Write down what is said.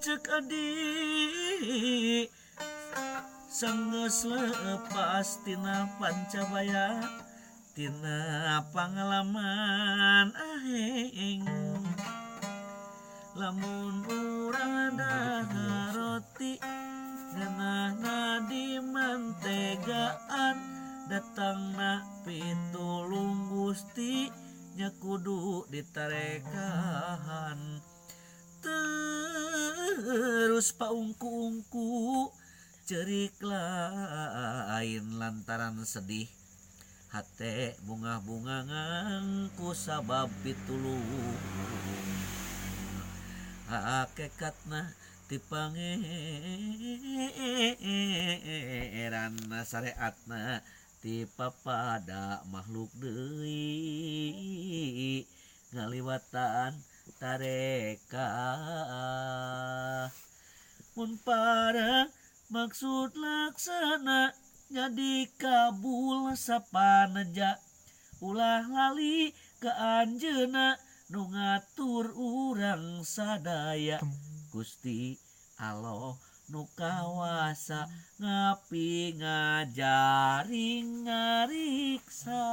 Cek adi sanggeus lepas tina pancabaya tina pangalaman aheng lamun urang dahar roti ngeunahna di mantegaan datangna pitulung Gusti nya kudu ditarekahan terus paungku-ungku ceurik lain lantaran sedih hate bungah-bungah ngangku sabab pitulung hakekatna ti Pangeran sareatna ti papada makhluk deui ngaliwatan tareka mun para maksud laksana jadi kabul sapaneja ulah lali ka anjeunna nu ngatur urang sadaya Gusti Allah nu kawasa ngapi ngajaring ngariksa.